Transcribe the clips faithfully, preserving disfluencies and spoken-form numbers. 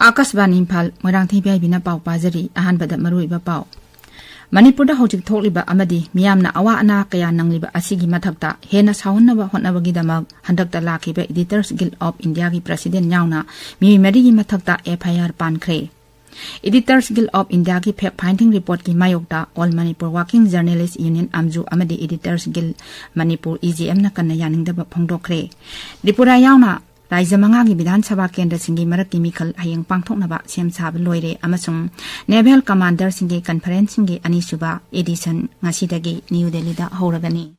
ꯑꯥꯀꯥꯁꯕꯥꯅꯤ ꯏꯝꯐꯥꯜ, ꯃꯣꯏꯔꯥꯡꯊꯦꯝ ꯏꯕꯦꯕꯤꯅ ꯄꯥꯎ ꯄꯥꯖꯔꯤ꯫ ꯑꯍꯥꯟꯕꯗ ꯃꯔꯨꯑꯣꯏꯕ ꯄꯥꯎ꯫ ꯃꯅꯤꯄꯨꯔꯗ ꯍꯧꯖꯤꯛ ꯊꯣꯛꯂꯤꯕ ꯑꯃꯗꯤ ꯃꯤꯌꯥꯝꯅ ꯑꯋꯥ ꯑꯅꯥ ꯀꯌꯥ ꯅꯪꯂꯤꯕ ꯑꯁꯤꯒꯤ ꯃꯊꯛꯇ ꯍꯦꯟꯅ ꯁꯥꯎꯍꯟꯅꯕ ꯍꯣꯠꯅꯕꯒꯤꯗꯃꯛ ꯍꯟꯗꯛꯇ ꯂꯥꯛꯈꯤꯕ Editors Guild of Indiaꯒꯤ president ꯌꯥꯎꯅ ꯃꯤꯑꯣꯏ ꯃꯔꯤꯒꯤ ꯃꯊꯛꯇ F I R ꯄꯥꯟꯈ꯭ꯔꯦ꯫ Editors Guild of Indiaꯒꯤ fact finding reportꯀꯤ ꯃꯥꯌꯣꯛꯇ All Manipur Working Journalist Union, ꯑꯝꯖꯨ, ꯑꯃꯗꯤ Editors Guild Manipur, E G M ꯅ ꯀꯟꯅ ꯌꯥꯅꯤꯡꯗꯕ ꯐꯣꯡꯗꯣꯛꯈ꯭ꯔꯦ꯫ ꯇ꯭ꯔꯤꯄꯨꯔꯥ ꯌꯥꯎꯅ ꯔꯥꯖ꯭ꯌ ꯃꯉꯥꯒꯤ ꯕꯤꯙꯥꯟ ꯁꯚꯥ ꯀꯦꯟꯗ꯭ꯔꯁꯤꯡꯒꯤ ꯃꯔꯛꯀꯤ ꯃꯤꯈꯜ ꯍꯌꯦꯡ ꯄꯥꯡꯊꯣꯛꯅꯕ ꯁꯦꯝ ꯁꯥꯕ ꯂꯣꯏꯔꯦ ꯑꯃꯁꯨꯡ Naval Commanderꯁꯤꯡꯒꯤ conferenceꯁꯤꯡꯒꯤ ꯑꯅꯤꯁꯨꯕ edition ꯉꯁꯤꯗꯒꯤ ꯅ꯭ꯌꯨ ꯗꯦꯜꯂꯤꯗ ꯍꯧꯔꯒꯅꯤ꯫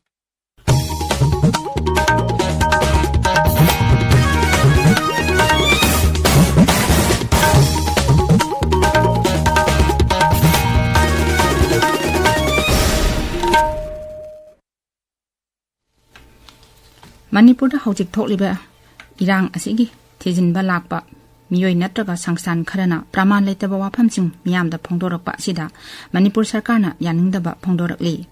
ꯃꯅꯤꯄꯨꯔꯗ ꯍꯧꯖꯤꯛ ꯊꯣꯛꯂꯤꯕ ꯏꯔꯥꯡ ꯑꯁꯤꯒꯤ ꯊꯤꯖꯤꯟꯕ ꯂꯥꯛꯄ ꯃꯤꯑꯣꯏ ꯅꯠꯇ꯭ꯔꯒ ꯁꯪꯁꯊꯥꯟ ꯈꯔꯅ ꯄ꯭ꯔꯃꯥꯟ ꯂꯩꯇꯕ ꯋꯥꯐꯝꯁꯤꯡ ꯃꯤꯌꯥꯝꯗ ꯐꯣꯡꯗꯣꯔꯛꯄ ꯑꯁꯤꯗ ꯃꯅꯤꯄꯨꯔ ꯁꯔꯀꯥꯔꯅ ꯌꯥꯅꯤꯡꯗꯕ ꯐꯣꯡꯗꯣꯔꯛꯂꯤ꯫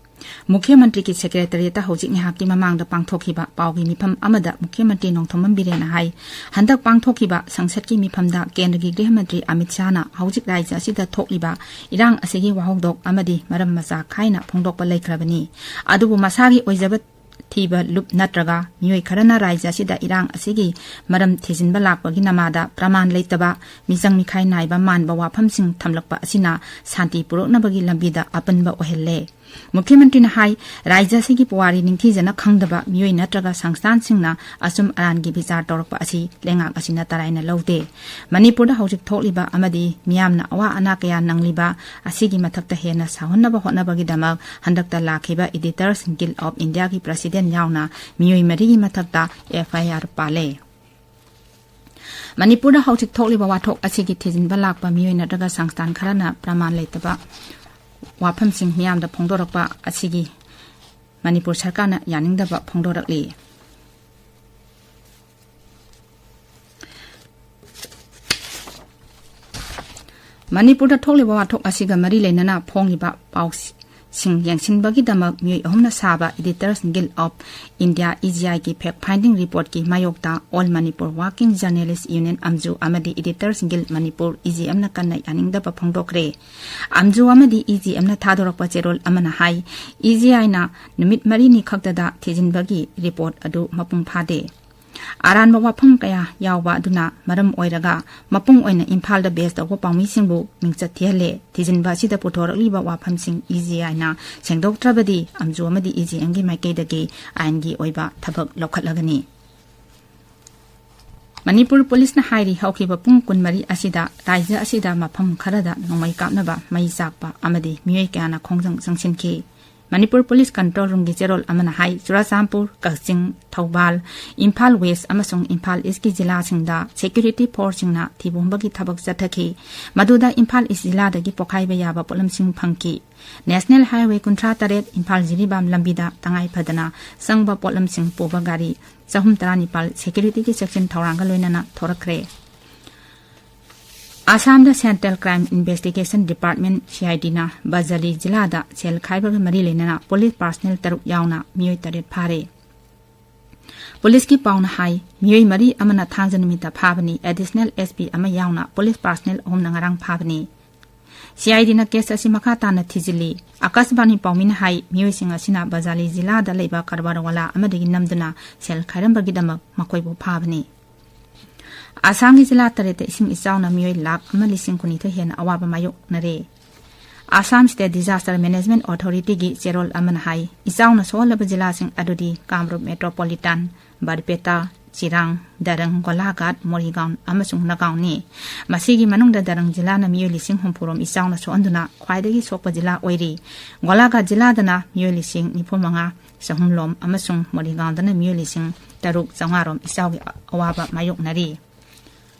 ꯃꯨꯈ꯭ꯌ ꯃꯟꯇ꯭ꯔꯤꯒꯤ secretariatꯇ ꯍꯧꯖꯤꯛ ꯉꯥꯏꯍꯥꯛꯀꯤ ꯃꯃꯥꯡꯗ ꯄꯥꯡꯊꯣꯛꯈꯤꯕ ꯄꯥꯎꯒꯤ ꯃꯤꯐꯝ ꯑꯃꯗ ꯃꯨꯈ꯭ꯌ ꯃꯟꯇ꯭ꯔꯤ ꯅꯣꯡꯊꯣꯝꯕꯝ ꯕꯤꯔꯦꯟꯅ ꯍꯥꯏ, ꯍꯟꯗꯛ ꯄꯥꯡꯊꯣꯛꯈꯤꯕ ꯁꯪꯁꯠꯀꯤ ꯃꯤꯐꯝꯗ ꯀꯦꯟꯗ꯭ꯔꯒꯤ ꯒ꯭ꯔꯤꯍ ꯃꯟꯇ꯭ꯔꯤ ꯑꯃꯤꯠ ꯁꯥꯍꯅ ꯍꯧꯖꯤꯛ ꯔꯥꯖ꯭ꯌ ꯑꯁꯤꯗ ꯊꯣꯛꯂꯤꯕ ꯏꯔꯥꯡ ꯑꯁꯤꯒꯤ ꯋꯥꯍꯧꯗꯣꯛ ꯑꯃꯗꯤ ꯃꯔꯝ ꯃꯆꯥ ꯈꯥꯏꯅ ꯐꯣꯡꯗꯣꯛꯄ ꯂꯩꯈ꯭ꯔꯕꯅꯤ꯫ ꯑꯗꯨꯕꯨ ꯃꯁꯥꯒꯤ ꯑꯣꯏꯖꯕ ꯊꯤꯕ ꯂꯨꯞ ꯅꯠꯇ꯭ꯔꯒ ꯃꯤꯑꯣꯏ ꯈꯔꯅ ꯔꯥꯖ꯭ꯌ ꯑꯁꯤꯗ ꯏꯔꯥꯡ ꯑꯁꯤꯒꯤ ꯃꯔꯝ ꯊꯤꯖꯤꯟꯕ ꯂꯥꯛꯄꯒꯤ ꯅꯃꯥꯗ ꯄ꯭ꯔꯃꯥꯟ ꯂꯩꯇꯕ ꯃꯤꯆꯪ ꯃꯤꯈꯥꯏ ꯅꯥꯏꯕ ꯃꯥꯟꯕ ꯋꯥꯐꯝꯁꯤꯡ ꯊꯝꯂꯛꯄ ꯑꯁꯤꯅ ꯁꯥꯟꯇꯤ ꯄꯨꯔꯛꯅꯕꯒꯤ ꯂꯝꯕꯤꯗ ꯑꯄꯟꯕ ꯑꯣꯏꯍꯜꯂꯦ꯫ ꯃꯨꯈ꯭ꯌ ꯃꯟꯇ꯭ꯔꯤꯅ ꯍꯥꯏ, ꯔꯥꯖ꯭ꯌ ꯑꯁꯤꯒꯤ ꯄꯨꯋꯥꯔꯤ ꯅꯤꯡꯊꯤꯖꯅ ꯈꯪꯗꯕ ꯃꯤꯑꯣꯏ ꯅꯠꯇ꯭ꯔꯒ ꯁꯪꯁꯊꯥꯟꯁꯤꯡꯅ ꯑꯆꯨꯝ ꯑꯔꯥꯟꯒꯤ ꯕꯤꯆꯥꯔ ꯇꯧꯔꯛꯄ ꯑꯁꯤ ꯂꯩꯉꯥꯛ ꯑꯁꯤꯅ ꯇꯔꯥꯏꯅ ꯂꯧꯗꯦ꯫ ꯃꯅꯤꯄꯨꯔꯗ ꯍꯧꯖꯤꯛ ꯊꯣꯛꯂꯤꯕ ꯑꯃꯗꯤ ꯃꯤꯌꯥꯝꯅ ꯑꯋꯥ ꯑꯅꯥ ꯀꯌꯥ ꯅꯪꯂꯤꯕ ꯑꯁꯤꯒꯤ ꯃꯊꯛꯇ ꯍꯦꯟꯅ ꯁꯥꯎꯍꯟꯅꯕ ꯍꯣꯠꯅꯕꯒꯤꯗꯃꯛ ꯍꯟꯗꯛꯇ ꯂꯥꯛꯈꯤꯕ Editors Guild of Indiaꯒꯤ president ꯌꯥꯎꯅ ꯃꯤꯑꯣꯏ ꯃꯔꯤꯒꯤ ꯃꯊꯛꯇ F I R ꯄꯥꯜꯂꯦ꯫ ꯃꯅꯤꯄꯨꯔꯗ ꯍꯧꯖꯤꯛ ꯊꯣꯛꯂꯤꯕ ꯋꯥꯊꯣꯛ ꯑꯁꯤꯒꯤ ꯊꯤꯖꯤꯟꯕ ꯂꯥꯛꯄ ꯃꯤꯑꯣꯏ ꯅꯠꯇ꯭ꯔꯒ ꯁꯪꯁꯊꯥꯟ ꯈꯔꯅ ꯄ꯭ꯔꯃꯥꯟ ꯂꯩꯇꯕ ꯋꯥꯐꯝꯁꯤꯡ ꯃꯤꯌꯥꯝꯗ ꯐꯣꯡꯗꯣꯔꯛꯄ ꯑꯁꯤꯒꯤ ꯃꯅꯤꯄꯨꯔ ꯁꯔꯀꯥꯔꯅ ꯌꯥꯅꯤꯡꯗꯕ ꯐꯣꯡꯗꯣꯔꯛꯂꯤ꯫ ꯃꯅꯤꯄꯨꯔꯗ ꯊꯣꯛꯂꯤꯕ ꯋꯥꯊꯣꯛ ꯑꯁꯤꯒ ꯃꯔꯤ ꯂꯩꯅꯅ ꯐꯣꯡꯂꯤꯕ ꯄꯥꯎ ꯁꯤꯡ ꯌꯦꯡꯁꯤꯟꯕꯒꯤꯗꯃꯛ ꯃꯤꯑꯣꯏ ꯑꯍꯨꯝꯅ ꯁꯥꯕ Editors Guild of India, E G I ꯒꯤ fact finding reportꯀꯤ ꯃꯥꯌꯣꯛꯇ All Manipur Working Journalist Union, ꯑꯝꯖꯨ, ꯑꯃꯗꯤ Editors Guild Manipur, E G M ꯅ ꯀꯟꯅ ꯌꯥꯅꯤꯡꯗꯕ ꯐꯣꯡꯗꯣꯛꯈ꯭ꯔꯦ꯫ ꯑꯝꯖꯨ ꯑꯃꯗꯤ E G M ꯅ ꯊꯥꯗꯣꯔꯛꯄ ꯆꯦꯔꯣꯜ ꯑꯃꯅ ꯍꯥꯏ, E G I ꯅ ꯅꯨꯃꯤꯠ ꯃꯔꯤꯅꯤ ꯈꯛꯇꯗ ꯊꯤꯖꯤꯟꯕꯒꯤ report ꯑꯗꯨ ꯃꯄꯨꯡ ꯐꯥꯗꯦ꯫ ꯑꯔꯥꯟꯕ ꯋꯥꯐꯝ ꯀꯌꯥ ꯌꯥꯎꯕ ꯑꯗꯨꯅ ꯃꯔꯝ ꯑꯣꯏꯔꯒ ꯃꯄꯨꯡ ꯑꯣꯏꯅ ꯏꯝꯐꯥꯜꯗ base ꯇꯧꯕ ꯄꯥꯎꯃꯤꯁꯤꯡꯕꯨ ꯃꯤꯡꯆꯠ ꯊꯤꯍꯜꯂꯦ꯫ ꯊꯤꯖꯤꯟꯕ ꯑꯁꯤꯗ ꯄꯨꯊꯣꯔꯛꯂꯤꯕ ꯋꯥꯐꯝꯁꯤꯡ E G I ꯅ ꯁꯦꯡꯗꯣꯛꯇ꯭ꯔꯕꯗꯤ ꯑꯝꯖꯨ ꯑꯃꯗꯤ E G M ꯒꯤ ꯃꯥꯏꯀꯩꯗꯒꯤ ꯑꯥꯏꯟꯒꯤ ꯑꯣꯏꯕ ꯊꯕꯛ ꯂꯧꯈꯠꯂꯒꯅꯤ꯫ ꯃꯅꯤꯄꯨꯔ ꯄꯨꯂꯤꯁꯅ ꯍꯥꯏꯔꯤ, ꯍꯧꯈꯤꯕ ꯄꯨꯡ ꯀꯨꯟꯃꯔꯤ ꯑꯁꯤꯗ ꯔꯥꯖ꯭ꯌ ꯑꯁꯤꯗ ꯃꯐꯝ ꯈꯔꯗ ꯅꯣꯡꯃꯩ ꯀꯥꯞꯅꯕ ꯃꯩ ꯆꯥꯛꯄ ꯑꯃꯗꯤ ꯃꯤꯑꯣꯏ ꯀꯌꯥꯅ ꯈꯣꯡꯖꯪ ꯆꯪꯁꯤꯟꯈꯤ꯫ ꯃꯅꯤꯄꯨꯔ ꯄꯨꯂꯤꯁ control roomꯒꯤ ꯆꯦꯔꯣꯜ ꯑꯃꯅ ꯍꯥꯏ, ꯆꯨꯔꯥꯆꯥꯟꯄꯨꯔ, ꯀꯛꯆꯤꯡ, ꯊꯧꯕꯥꯜ, ꯏꯝꯐꯥꯜ West ꯑꯃꯁꯨꯡ ꯏꯝꯐꯥꯜ Eastꯀꯤ ꯖꯤꯂꯥꯁꯤꯡꯗ security forceꯁꯤꯡꯅ ꯊꯤꯕ ꯍꯨꯝꯕꯒꯤ ꯊꯕꯛ ꯆꯠꯊꯈꯤ꯫ ꯃꯗꯨꯗ ꯏꯝꯐꯥꯜ East ꯖꯤꯂꯥꯗꯒꯤ ꯄꯣꯈꯥꯏꯕ ꯌꯥꯕ ꯄꯣꯠꯂꯝꯁꯤꯡ ꯐꯪꯈꯤ꯫ National Highway ꯀꯨꯟꯊ꯭ꯔꯥ ꯇꯔꯦꯠ ꯏꯝꯐꯥꯜ ꯖꯤꯔꯤꯕꯥꯝ ꯂꯝꯕꯤꯗ ꯇꯉꯥꯏ ꯐꯗꯅ ꯆꯪꯕ ꯄꯣꯠꯂꯝꯁꯤꯡ ꯄꯨꯕ ꯒꯥꯔꯤ ꯆꯍꯨꯝ ꯇꯔꯥꯅꯤꯄꯥꯜ securityꯒꯤ ꯆꯦꯛꯁꯤꯟ ꯊꯧꯔꯥꯡꯒ ꯂꯣꯏꯅꯅ ꯊꯣꯔꯛꯈ꯭ꯔꯦ꯫ ꯑꯁꯥꯝꯗ Central Crime Investigation Department, C I Dꯅ ꯕꯖꯥꯂꯤ ꯖꯤꯂꯥꯗ ꯁꯦꯜ ꯈꯥꯏꯕꯒ ꯃꯔꯤ ꯂꯩꯅꯅ ꯄꯨꯂꯤꯁ personnel ꯇꯔꯨꯛ ꯌꯥꯎꯅ ꯃꯤꯑꯣꯏ ꯇꯔꯦꯠ ꯐꯥꯔꯦ꯫ ꯄꯨꯂꯤꯁꯀꯤ ꯄꯥꯎꯅ ꯍꯥꯏ, ꯃꯤꯑꯣꯏ ꯃꯔꯤ ꯑꯃꯅ ꯊꯥꯡꯖ ꯅꯨꯃꯤꯠꯇ ꯐꯥꯕꯅꯤ, Additional S P ꯑꯃ ꯌꯥꯎꯅ ꯄꯨꯂꯤꯁ personnel ꯑꯍꯨꯝꯅ ꯉꯔꯥꯡ ꯐꯥꯕꯅꯤ꯫ C I Dꯅ case ꯑꯁꯤ ꯃꯈꯥ ꯇꯥꯅ ꯊꯤꯖꯤꯜꯂꯤ꯫ ꯑꯀꯥꯁꯕꯥꯅꯤ ꯄꯥꯎꯃꯤꯅ ꯍꯥꯏ, ꯃꯤꯑꯣꯏꯁꯤꯡ ꯑꯁꯤꯅ ꯕꯖꯥꯂꯤ ꯖꯤꯂꯥꯗ ꯂꯩꯕ ꯀꯔꯕꯥꯔ ꯋꯥꯂꯥ ꯑꯃꯗꯒꯤ ꯅꯝꯗꯨꯅ ꯁꯦꯜ ꯈꯥꯏꯔꯝꯕꯒꯤꯗꯃꯛ ꯃꯈꯣꯏꯕꯨ ꯐꯥꯕꯅꯤ꯫ ꯑꯁꯥꯝꯒꯤ ꯖꯤꯂꯥ ꯇꯔꯦꯠꯇ ꯏꯁꯤꯡ ꯏꯆꯥꯎꯅ ꯃꯤꯑꯣꯏ ꯂꯥꯈ ꯑꯃ ꯂꯤꯁꯤꯡ ꯀꯨꯟꯅꯤꯊꯣꯏ ꯍꯦꯟꯅ ꯑꯋꯥꯕ ꯃꯥꯌꯣꯛꯅꯔꯦ꯫ Assam State Disaster Management Authorityꯒꯤ ꯆꯦꯔꯣꯜ ꯑꯃꯅ ꯍꯥꯏ, ꯏꯆꯥꯎꯅ ꯁꯣꯛꯍꯜꯂꯕ ꯖꯤꯂꯥꯁꯤꯡ ꯑꯗꯨꯗꯤ ꯀꯥꯃꯔꯨꯞ Metropolitan, ꯕꯔꯄꯦꯇꯥ, ꯆꯤꯔꯥꯡ, ꯗꯔꯪ, ꯒꯣꯂꯥꯘꯥꯠ, ꯃꯣꯔꯤꯒꯥꯎꯟ ꯑꯃꯁꯨꯡ ꯅꯥꯒꯥꯎꯟꯅꯤ꯫ ꯃꯁꯤꯒꯤ ꯃꯅꯨꯡꯗ ꯗꯔꯪ ꯖꯤꯂꯥꯅ ꯃꯤꯑꯣꯏ ꯂꯤꯁꯤꯡ ꯍꯨꯝꯐꯨ ꯔꯣꯝ ꯏꯆꯥꯎꯅ ꯁꯣꯛꯍꯟꯗꯨꯅ ꯈ꯭ꯋꯥꯏꯗꯒꯤ ꯁꯣꯛꯄ ꯖꯤꯂꯥ ꯑꯣꯏꯔꯤ꯫ ꯒꯣꯂꯥꯘꯥꯠ ꯖꯤꯂꯥꯗꯅ ꯃꯤꯑꯣꯏ ꯂꯤꯁꯤꯡ ꯅꯤꯐꯨ ꯃꯉꯥ ꯆꯍꯨꯝ ꯂꯣꯝ ꯑꯃꯁꯨꯡ ꯃꯣꯔꯤꯒꯥꯎꯟꯗꯅ ꯃꯤꯑꯣꯏ ꯂꯤꯁꯤꯡ ꯇꯔꯨꯛ ꯆꯥꯝꯃꯉꯥ ꯔꯣꯝ ꯏꯆꯥꯎꯒꯤ ꯑꯋꯥꯕ ꯃꯥꯌꯣꯛꯅꯔꯤ꯫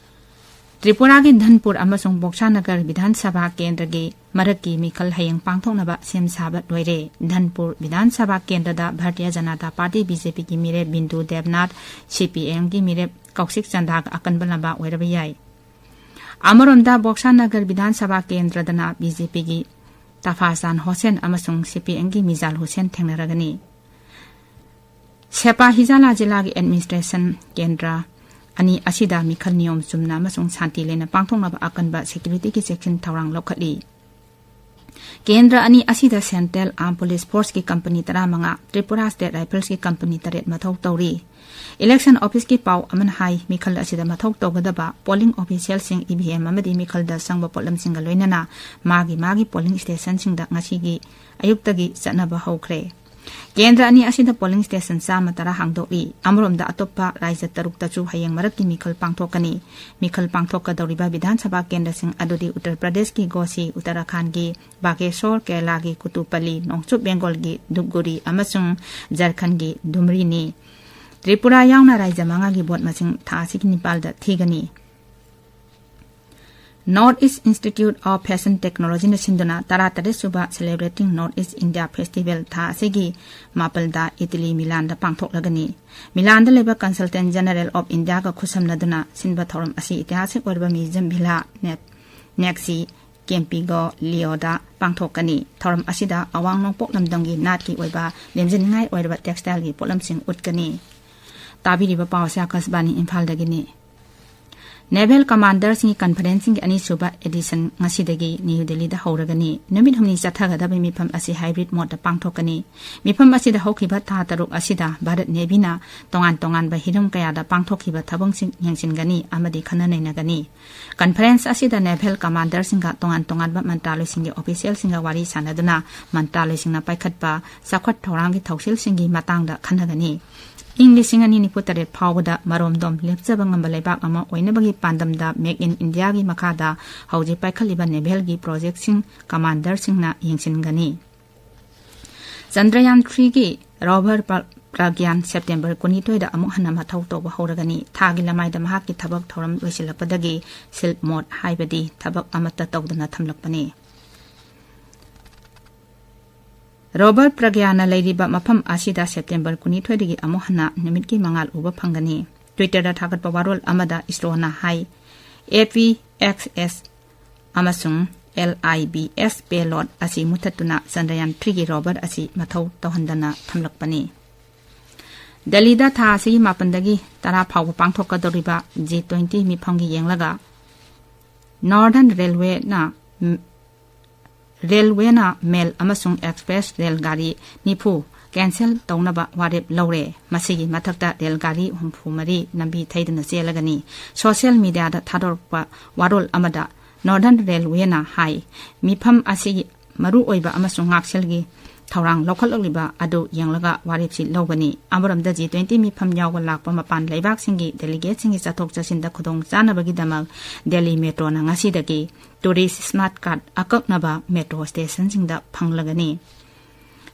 ꯇ꯭ꯔꯤꯄꯨꯔꯥꯒꯤ ꯙꯟꯄꯨꯔ ꯑꯃꯁꯨꯡ ꯕꯣꯛꯁꯥꯅꯒꯔ ꯕꯤꯙꯥꯟ ꯁꯚꯥ ꯀꯦꯟꯗ꯭ꯔꯒꯤ ꯃꯔꯛꯀꯤ ꯃꯤꯈꯜ ꯍꯌꯦꯡ ꯄꯥꯡꯊꯣꯛꯅꯕ ꯁꯦꯝ ꯁꯥꯕ ꯂꯣꯏꯔꯦ꯫ ꯙꯟꯄꯨꯔ ꯕꯤꯙꯥꯟ ꯁꯚꯥ ꯀꯦꯟꯗ꯭ꯔꯗ Bharatiya Janata party, B J Pꯒꯤ ꯃꯤꯔꯦꯞ ꯕꯤꯟꯗꯨ ꯗꯦꯕꯅꯥꯊ, C P I Mꯒꯤ ꯃꯤꯔꯦꯞ ꯀꯧꯁꯤꯛ ꯆꯟꯗꯥꯒ ꯑꯀꯟꯕ ꯂꯝꯕꯥ ꯑꯣꯏꯔꯕ ꯌꯥꯏ꯫ ꯑꯃꯔꯣꯝꯗ, ꯕꯣꯛꯁꯥꯅꯒꯔ ꯕꯤꯙꯥꯟ ꯁꯚꯥ ꯀꯦꯟꯗ꯭ꯔꯗꯅ B J Pꯒꯤ ꯇꯐꯥꯖꯥꯟ ꯍꯣꯁꯦꯟ ꯑꯃꯁꯨꯡ ꯁꯤꯄꯤꯑꯦꯝꯒꯤ ꯃꯤꯖꯥꯜ ꯍꯨꯁꯦꯟ ꯊꯦꯡꯅꯔꯒꯅꯤ꯫ ꯁꯦꯄꯥ ꯍꯤꯖꯥꯂꯥ ꯖꯤꯂꯥꯒꯤ ꯑꯦꯗꯃꯤꯅꯤꯁꯇ꯭ꯔꯦꯁꯟ ꯀꯦꯟꯗ꯭ꯔ ꯑꯅꯤ ꯑꯁꯤꯗ ꯃꯤꯈꯜ ꯅꯤꯌꯣꯝ ꯆꯨꯝꯅ ꯑꯃꯁꯨꯡ ꯁꯥꯟꯇꯤ ꯂꯩꯅ ꯄꯥꯡꯊꯣꯛꯅꯕ ꯑꯀꯟꯕ ꯁꯦꯀ꯭ꯌꯨꯔꯤꯇꯤꯒꯤ ꯆꯦꯛꯁꯤꯟ ꯊꯧꯔꯥꯡ ꯂꯧꯈꯠꯂꯤ꯫ ꯀꯦꯟꯗ꯭ꯔ ꯑꯅꯤ ꯑꯁꯤꯗ ꯁꯦꯟꯇ꯭ꯔꯦꯜ ꯑꯥꯔꯝ ꯄꯨꯂꯤꯁ ꯐꯣꯔꯁꯀꯤ ꯀꯝꯄꯅꯤ ꯇꯔꯥꯃꯉꯥ, ꯇ꯭ꯔꯤꯄꯨꯔꯥ ꯁ꯭ꯇꯦꯠ ꯔꯥꯏꯐꯜꯁꯀꯤ ꯀꯝꯄꯅꯤ ꯇꯔꯦꯠ ꯃꯊꯧ ꯇꯧꯔꯤ꯫ ꯏꯂꯦꯛꯁꯟ ꯑꯣꯐꯤꯁꯀꯤ ꯄꯥꯎ ꯑꯃꯅ ꯍꯥꯏ, ꯃꯤꯈꯜ ꯑꯁꯤꯗ ꯃꯊꯧ ꯇꯧꯒꯗꯕ ꯄꯣꯂꯤꯡ ꯑꯣꯐꯤꯁꯤꯌꯦꯜꯁꯤꯡ, ꯏ ꯚꯤ ꯑꯦꯝ ꯑꯃꯗꯤ ꯃꯤꯈꯜꯗ ꯆꯪꯕ ꯄꯣꯠꯂꯝꯁꯤꯡꯒ ꯂꯣꯏꯅꯅ ꯃꯥꯒꯤ ꯃꯥꯒꯤ ꯄꯣꯂꯤꯡ ꯁ꯭ꯇꯦꯁꯟꯁꯤꯡꯗ ꯉꯁꯤꯒꯤ ꯑꯌꯨꯛꯇꯒꯤ ꯆꯠꯅꯕ ꯍꯧꯈ꯭ꯔꯦ꯫ ꯀꯦꯟꯗ꯭ꯔ ꯑꯅꯤ ꯑꯁꯤꯗ ꯄꯣꯂꯤꯡ ꯁ꯭ꯇꯦꯁꯟ ꯆꯥꯝꯃ ꯇꯔꯥ ꯍꯥꯡꯗꯣꯛꯂꯤ꯫ ꯑꯃꯔꯣꯝꯗ ꯑꯇꯣꯞꯄ ꯔꯥꯖ꯭ꯌ ꯇꯔꯨꯛꯇꯁꯨ ꯍꯌꯦꯡ ꯃꯔꯛꯀꯤ ꯃꯤꯈꯜ ꯄꯥꯡꯊꯣꯛꯀꯅꯤ꯫ ꯃꯤꯈꯜ ꯄꯥꯡꯊꯣꯛꯀꯗꯧꯔꯤꯕ ꯕꯤꯙꯥꯟ ꯁꯚꯥ ꯀꯦꯟꯗ꯭ꯔꯁꯤꯡ ꯑꯗꯨꯗꯤ ꯎꯠꯇꯔ ꯄ꯭ꯔꯗꯦꯁꯀꯤ ꯒꯣꯁꯤ, ꯎꯠꯇꯔꯥꯈꯥꯟꯒꯤ ꯕꯥꯒꯦꯁꯣꯔ, ꯀꯦꯔꯂꯥꯒꯤ ꯀꯨꯇꯨꯄꯜꯂꯤ, ꯅꯣꯡꯆꯨꯞ ꯕꯦꯡꯒꯣꯜꯒꯤ ꯙꯨꯞꯒꯨꯔꯤ ꯑꯃꯁꯨꯡ ꯖꯔꯈꯟꯒꯤ ꯙꯨꯝꯔꯤꯅꯤ꯫ ꯇ꯭ꯔꯤꯄꯨꯔꯥ ꯌꯥꯎꯅ ꯔꯥꯖ꯭ꯌ ꯃꯉꯥꯒꯤ ꯚꯣꯠ ꯃꯁꯤꯡ ꯊꯥ ꯑꯁꯤꯒꯤ ꯅꯤꯄꯥꯜꯗ ꯊꯤꯒꯅꯤ꯫ North East Institute of Fashion Technologyꯅ ꯁꯤꯟꯗꯨꯅ ꯇꯔꯥꯇꯔꯦꯠ ꯁꯨꯕ Celebrating North East India Festival ꯊꯥ ꯑꯁꯤꯒꯤ ꯃꯥꯄꯜꯗ ꯏꯇꯂꯤ ꯃꯤꯂꯥꯟꯗ ꯄꯥꯡꯊꯣꯛꯂꯒꯅꯤ꯫ ꯃꯤꯂꯥꯟꯗ ꯂꯩꯕ Consultant General of Indiaꯒ ꯈꯨꯠꯁꯝꯅꯗꯨꯅ ꯁꯤꯟꯕ ꯊꯧꯔꯝ ꯑꯁꯤ ꯏꯇꯤꯍꯥꯁꯤꯛ ꯑꯣꯏꯔꯕ ꯃ꯭ꯌꯨꯖꯤꯌꯝ ꯚꯤꯂꯥ ꯅꯦꯛ-, ꯅꯦꯛꯁꯤ ꯀꯦꯝꯄꯤꯒꯣ ꯂꯤꯑꯣꯗ ꯄꯥꯡꯊꯣꯛꯀꯅꯤ꯫ ꯊꯧꯔꯝ ꯑꯁꯤꯗ ꯑꯋꯥꯡ ꯅꯣꯡꯄꯣꯛ ꯂꯝꯗꯝꯒꯤ ꯅꯥꯠꯀꯤ ꯑꯣꯏꯕ ꯂꯦꯝꯖꯅꯤꯡꯉꯥꯏ ꯑꯣꯏꯔꯕ textileꯒꯤ ꯄꯣꯠꯂꯝꯁꯤꯡ ꯎꯠꯀꯅꯤ꯫ ꯇꯥꯕꯤꯔꯤꯕ ꯄꯥꯎ ꯑꯁꯤ ꯑꯥꯀꯥꯁꯕꯥꯅꯤ ꯏꯝꯐꯥꯜꯗꯒꯤꯅꯤ꯫ Naval Commanderꯁꯤꯡꯒꯤ conferenceꯁꯤꯡꯒꯤ ꯑꯅꯤꯁꯨꯕ edition ꯉꯁꯤꯗꯒꯤ ꯅ꯭ꯌꯨ ꯗꯦꯜꯂꯤꯗ ꯍꯧꯔꯒꯅꯤ꯫ ꯅꯨꯃꯤꯠ ꯍꯨꯝꯅꯤ ꯆꯠꯊꯒꯗꯕ ꯃꯤꯐꯝ ꯑꯁꯤ hybrid modeꯇ ꯄꯥꯡꯊꯣꯛꯀꯅꯤ꯫ ꯃꯤꯐꯝ ꯑꯁꯤꯗ ꯍꯧꯈꯤꯕ ꯊꯥ ꯇꯔꯨꯛ ꯑꯁꯤꯗ ꯚꯥꯔꯠ ꯅꯦꯚꯤꯅ ꯇꯣꯉꯥꯟ ꯇꯣꯉꯥꯟꯕ ꯍꯤꯔꯝ ꯀꯌꯥꯗ ꯄꯥꯡꯊꯣꯛꯈꯤꯕ ꯊꯕꯛꯁꯤꯡ ꯌꯦꯡꯁꯤꯟꯒꯅꯤ ꯑꯃꯗꯤ ꯈꯟꯅ ꯅꯩꯅꯒꯅꯤ꯫ Conference ꯑꯁꯤꯗ naval commanderꯁꯤꯡꯒ ꯇꯣꯉꯥꯟ ꯇꯣꯉꯥꯟꯕ ꯃꯟꯇ꯭ꯔꯥꯂꯣꯏꯁꯤꯡꯒꯤ officialꯁꯤꯡꯒ ꯋꯥꯔꯤ ꯁꯥꯟꯅꯗꯨꯅ ꯃꯟꯇ꯭ꯔꯥꯂꯣꯏꯁꯤꯡꯅ ꯄꯥꯏꯈꯠꯄ ꯆꯥꯎꯈꯠ ꯊꯧꯔꯥꯡꯒꯤ ꯊꯧꯁꯤꯜꯁꯤꯡꯒꯤ ꯃꯇꯥꯡꯗ ꯈꯟꯅꯒꯅꯤ꯫ ꯏꯪ ꯂꯤꯁꯤꯡ ꯑꯅꯤ ꯅꯤꯐꯨ ꯇꯔꯦꯠ ꯐꯥꯎꯕꯗ ꯃꯔꯣꯝꯗꯣꯝ ꯂꯦꯞꯆꯕ ꯉꯝꯕ ꯂꯩꯕꯥꯛ ꯑꯃ ꯑꯣꯏꯅꯕꯒꯤ ꯄꯥꯟꯗꯝꯗ Make in Indiaꯒꯤ ꯃꯈꯥꯗ ꯍꯧꯖꯤꯛ ꯄꯥꯏꯈꯠꯂꯤꯕ navalꯒꯤ projectꯁꯤꯡ commanderꯁꯤꯡꯅ ꯌꯦꯡꯁꯤꯟꯒꯅꯤ꯫ ꯆꯟꯗ꯭ꯔꯌꯥꯟ threeꯒꯤ rover ꯄ꯭ꯔ-, ꯄ꯭ꯔꯒ꯭ꯌꯥꯟ September ꯀꯨꯟꯅꯤꯊꯣꯏꯗ ꯑꯃꯨꯛ ꯍꯟꯅ ꯃꯊꯧ ꯇꯧꯕ ꯍꯧꯔꯒꯅꯤ꯫ ꯊꯥꯒꯤ ꯂꯃꯥꯏꯗ ꯃꯍꯥꯛꯀꯤ ꯊꯕꯛ ꯊꯧꯔꯝ ꯂꯣꯏꯁꯤꯜꯂꯛꯄꯗꯒꯤ sleep mode ꯍꯥꯏꯕꯗꯤ ꯊꯕꯛ ꯑꯃꯠꯇ ꯇꯧꯗꯅ ꯊꯝꯂꯛꯄꯅꯤ꯫ Rover ꯄ꯭ꯔꯒ꯭ꯌꯥꯅ ꯂꯩꯔꯤꯕ ꯃꯐꯝ ꯑꯁꯤꯗ September ꯀꯨꯟꯅꯤꯊꯣꯏꯗꯒꯤ ꯑꯃꯨꯛ ꯍꯟꯅ ꯅꯨꯃꯤꯠꯀꯤ ꯃꯉꯥꯜ ꯎꯕ ꯐꯪꯒꯅꯤ꯫ Twitterꯗ ꯊꯥꯒꯠꯄ ꯋꯥꯔꯣꯜ ꯑꯃꯗ ꯏꯁꯔꯣꯅ ꯍꯥꯏ, A P X S ꯑꯃꯁꯨꯡ ꯑꯦꯜ ꯑꯥꯏ ꯕꯤ ꯑꯦꯁ payload ꯑꯁꯤ ꯃꯨꯊꯠꯇꯨꯅ ꯆꯟꯗ꯭ꯔꯌꯥꯟ three ꯒꯤ rover ꯑꯁꯤ ꯃꯊꯧ ꯇꯧꯍꯟꯗꯅ ꯊꯝꯂꯛꯄꯅꯤ꯫ ꯗꯦꯜꯂꯤꯗ ꯊꯥ ꯑꯁꯤꯒꯤ ꯃꯥꯄꯟꯗꯒꯤ ꯇꯔꯥ ꯐꯥꯎꯕ ꯄꯥꯡꯊꯣꯛꯀꯗꯧꯔꯤꯕ G twenty ꯃꯤꯐꯝꯒꯤ ꯌꯦꯡꯂꯒ Northern Railwayꯅ railwayꯅ mail ꯑꯃꯁꯨꯡ express rail ꯒꯥꯔꯤ ꯅꯤꯐꯨ cancel ꯇꯧꯅꯕ ꯋꯥꯔꯦꯞ ꯂꯧꯔꯦ꯫ ꯃꯁꯤꯒꯤ ꯃꯊꯛꯇ rail ꯒꯥꯔꯤ ꯍꯨꯝꯐꯨ ꯃꯔꯤ ꯂꯝꯕꯤ ꯊꯩꯗꯨꯅ ꯆꯦꯜꯂꯒꯅꯤ꯫ Social mediaꯗ ꯊꯥꯗꯣꯔꯛꯄ ꯋꯥꯔꯣꯜ ꯑꯃꯗ Northern Railwayꯅ ꯍꯥꯏ, ꯃꯤꯐꯝ ꯑꯁꯤꯒꯤ ꯃꯔꯨꯑꯣꯏꯕ ꯑꯃꯁꯨꯡ ꯉꯥꯛꯁꯦꯜꯒꯤ ꯊꯧꯔꯥꯡ ꯂꯧꯈꯠꯂꯛꯂꯤꯕ ꯑꯗꯨ ꯌꯦꯡꯂꯒ ꯋꯥꯔꯦꯞꯁꯤ ꯂꯧꯒꯅꯤ꯫ ꯑꯃꯔꯣꯝꯗ G twenty ꯃꯤꯐꯝ ꯌꯥꯎꯕ ꯂꯥꯛꯄ ꯃꯄꯥꯟ ꯂꯩꯕꯥꯛꯁꯤꯡꯒꯤ delegateꯁꯤꯡꯒꯤ ꯆꯠꯊꯣꯛ ꯆꯠꯁꯤꯟꯗ ꯈꯨꯗꯣꯡ ꯆꯥꯅꯕꯒꯤꯗꯃꯛ Delhi Metroꯅ ꯉꯁꯤꯗꯒꯤ tourist smart card ꯑꯀꯛꯅꯕ metro stationꯁꯤꯡꯗ ꯐꯪꯂꯒꯅꯤ꯫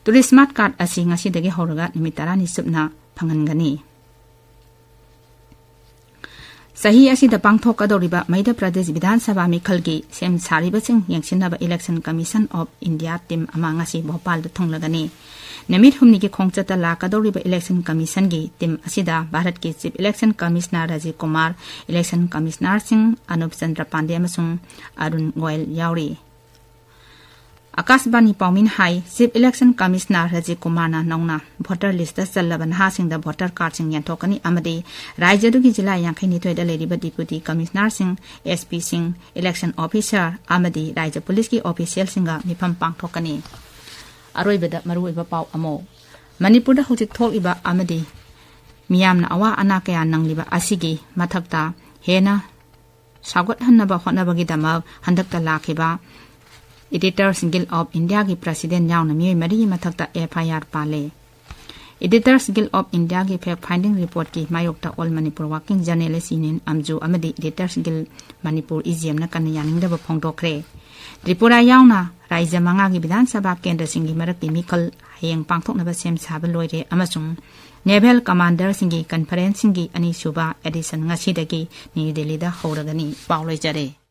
Tourist smart card ꯑꯁꯤ ꯉꯁꯤꯗꯒꯤ ꯍꯧꯔꯒ ꯅꯨꯃꯤꯠ ꯇꯔꯥꯅꯤ ꯆꯨꯞꯅ ꯐꯪꯍꯟꯒꯅꯤ꯫ ꯆꯍꯤ ꯑꯁꯤꯗ ꯄꯥꯡꯊꯣꯛꯀꯗꯧꯔꯤꯕ ꯃꯙ꯭ꯌ ꯄ꯭ꯔꯗꯦꯁ ꯕꯤꯙꯥꯟ ꯁꯚꯥ ꯃꯤꯈꯜꯒꯤ ꯁꯦꯝ ꯁꯥꯔꯤꯕꯁꯤꯡ ꯌꯦꯡꯁꯤꯟꯅꯕ Election Commission of India team ꯑꯃ ꯉꯁꯤ ꯚꯣꯄꯥꯜꯗ ꯊꯨꯡꯂꯒꯅꯤ꯫ ꯅꯨꯃꯤꯠ ꯍꯨꯝꯅꯤꯒꯤ ꯈꯣꯡꯆꯠꯇ ꯂꯥꯛꯀꯗꯧꯔꯤꯕ Election Commissionꯒꯤ team ꯑꯁꯤꯗ ꯚꯥꯔꯠꯀꯤ Chief Election Commissioner Rajiv Kumar, Election Commissionerꯁꯤꯡ Anup Chandra ꯄꯥꯟꯗꯦ ꯑꯃꯁꯨꯡ ꯑꯔꯨꯟ ꯒꯣꯌꯜ ꯌꯥꯎꯔꯤ꯫ ꯑꯀꯥꯁꯕꯥꯅꯤ ꯄꯥꯎꯃꯤꯅ ꯍꯥꯏ, Chief Election Commissioner ꯔꯥꯖꯤꯕ ꯀꯨꯃꯥꯔꯅ ꯅꯧꯅ voter listꯇ ꯆꯜꯂꯕ ꯅꯍꯥꯁꯤꯡꯗ voter cardꯁꯤꯡ ꯌꯦꯟꯊꯣꯛꯀꯅꯤ ꯑꯃꯗꯤ ꯔꯥꯖ꯭ꯌ ꯑꯗꯨꯒꯤ ꯖꯤꯂꯥ ꯌꯥꯡꯈꯩ ꯅꯤꯊꯣꯏꯗ ꯂꯩꯔꯤꯕ Deputy Commissionerꯁꯤꯡ, S Pꯁꯤꯡ, Election Officer ꯑꯃꯗꯤ ꯔꯥꯖ꯭ꯌ ꯄꯨꯂꯤꯁꯀꯤ officialꯁꯤꯡꯒ ꯃꯤꯐꯝ ꯄꯥꯡꯊꯣꯛꯀꯅꯤ꯫ ꯑꯔꯣꯏꯕꯗ ꯃꯔꯨꯑꯣꯏꯕ ꯄꯥꯎ ꯑꯃ꯫ ꯃꯅꯤꯄꯨꯔꯗ ꯍꯧꯖꯤꯛ ꯊꯣꯛꯂꯤꯕ ꯑꯃꯗꯤ ꯃꯤꯌꯥꯝꯅ ꯑꯋꯥ ꯑꯅꯥ ꯀꯌꯥ ꯅꯪꯂꯤꯕ ꯑꯁꯤꯒꯤ ꯃꯊꯛꯇ ꯍꯦꯟꯅ ꯁꯧꯒꯠꯍꯟꯅꯕ ꯍꯣꯠꯅꯕꯒꯤꯗꯃꯛ ꯍꯟꯗꯛꯇ ꯂꯥꯛꯈꯤꯕ Editors Guild of Indiaꯒꯤ President ꯌꯥꯎꯅ ꯃꯤꯑꯣꯏ ꯃꯔꯤꯒꯤ ꯃꯊꯛꯇ F I R ꯄꯥꯜꯂꯦ꯫ Editors Guild of Indiaꯒꯤ fact finding reportꯀꯤ ꯃꯥꯌꯣꯛꯇ All Manipur Working Journalist Union, ꯑꯝꯖꯨ, ꯑꯃꯗꯤ Editors Guild Manipur, E G ꯑꯦꯝꯅ ꯀꯟꯅ ꯌꯥꯅꯤꯡꯗꯕ ꯐꯣꯡꯗꯣꯛꯈ꯭ꯔꯦ꯫ ꯇ꯭ꯔꯤꯄꯨꯔꯥ ꯌꯥꯎꯅ ꯔꯥꯖ꯭ꯌ ꯃꯉꯥꯒꯤ ꯕꯤꯙꯥꯟ ꯁꯚꯥ ꯀꯦꯟꯗ꯭ꯔꯁꯤꯡꯒꯤ ꯃꯔꯛꯀꯤ ꯃꯤꯈꯜ ꯍꯌꯦꯡ ꯄꯥꯡꯊꯣꯛꯅꯕ ꯁꯦꯝ ꯁꯥꯕ ꯂꯣꯏꯔꯦ ꯑꯃꯁꯨꯡ Naval Commanderꯁꯤꯡꯒꯤ conferenceꯁꯤꯡꯒꯤ ꯑꯅꯤꯁꯨꯕ edition ꯉꯁꯤꯗꯒꯤ ꯅ꯭ꯌꯨ ꯗꯦꯜꯂꯤꯗ ꯍꯧꯔꯒꯅꯤ꯫ ꯄꯥꯎ ꯂꯣꯏꯖꯔꯦ꯫